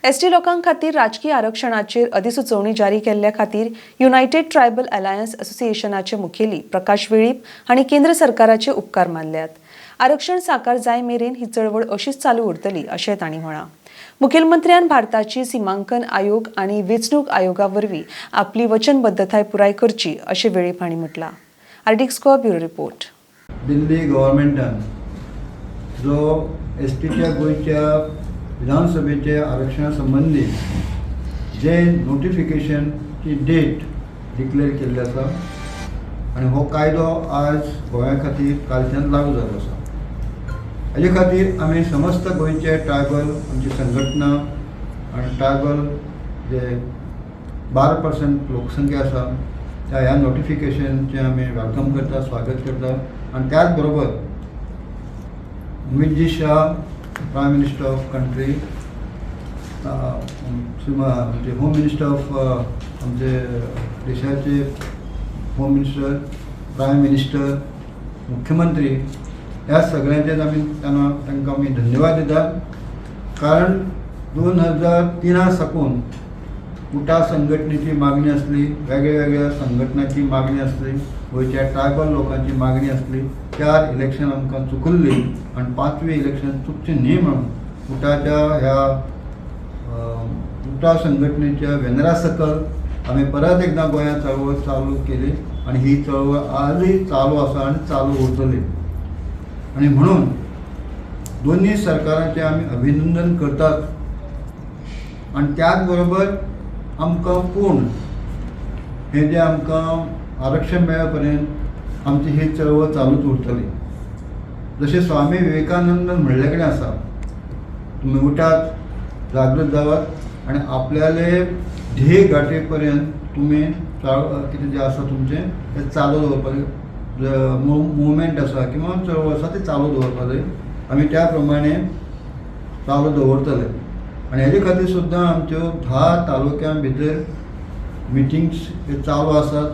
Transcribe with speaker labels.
Speaker 1: ST लोकां खातीर राजकी आरक्षणाचेर अधिसुचोवणी जारी केल्ल्या खातीर युनायटेड ट्रायबल अलायन्स असोसिएशनाचे मुखेली प्रकाश वेळीप हांणी केंद्र सरकाराचे उपकार मानल्यात. आरक्षण साकार जाय मेरेन ही चळवळ अशीच चालू उरतली अशें तांणी म्हळां. मुखेलमंत्र्यान भारताची सीमांकन आयोग आनी वेंचणूक आयोगा वरवीं आपली वचनबद्धताय पुराय करची अशें वेळीप हांणी म्हटलां. RDX Goa, bureau report.
Speaker 2: Delhi गव्हर्मेंटान जो एस टीच्या गोंयच्या विधानसभेचे आरक्षणा संबंदी जे नोटिफिकेशनची डेट डिक्लेअर केल्ली आसा आनी हो कायदो आज गोंया खातीर कालच्यान लागू जाल्लो आसा, हाजे खातीर आमी समस्त गोंयचे ट्रायबल आमची संघटना आनी ट्रायबल जे 12% लोकसंख्या आसा, त्या ह्या नोटिफिकेशनचें आमी welcome करता, स्वागत करता. आनी त्याच बरोबर Amitji Shah, prime minister of country, आमचे होम मिनिस्टर ऑफ आमचे देशाचे होम मिनिस्टर, प्रायम मिनिस्टर, मुख्यमंत्री, ह्या सगळ्यांचेच आमी त्यांना तांकां आमी धन्यवाद दितात, कारण 2003 साकून उटा संघटनेची मागणी आसली, वेगळ्या वेगळ्या संघटनाची मागणी आसली, गोंयच्या ट्रायबल लोकांची मागणी आसली. चार इलेक्शन आमकां चुकल्ली आनी पांचवी इलेक्शन चुकचें न्ही म्हणून उटाच्या ह्या उटा संघटनेच्या बॅनरा सकल आमी परत एकदां गोंयांत चळवळ चालू केली आनी ही चळवळ आजूय चालू आसा आनी चालू उरतली. आनी म्हणून दोन्ही सरकारांचें आमी अभिनंदन करतात. आनी त्याच बरोबर आमकां पूण हें जें आमकां आरक्षण मेळ्ळे पर्यंत आमची ही चळवळ चालूच उरतली. जशें स्वामी विवेकानंदान म्हणले कडेन आसा, तुमी उठात, जागृत जावात आनी आपल्याले ध्येय गाठे पर्यंत तुमी कितें जें आसा तुमचें तें चालू दवरपाक, मुवमेंट आसा किंवा चळवळ आसा ती चालू दवरपाक जाय. आमी त्या प्रमाणे चालू दवरतले आनी हेजे खातीर सुद्दां आमच्यो 10 तालुक्यां भितर मिटिंग्स हे चालू आसात.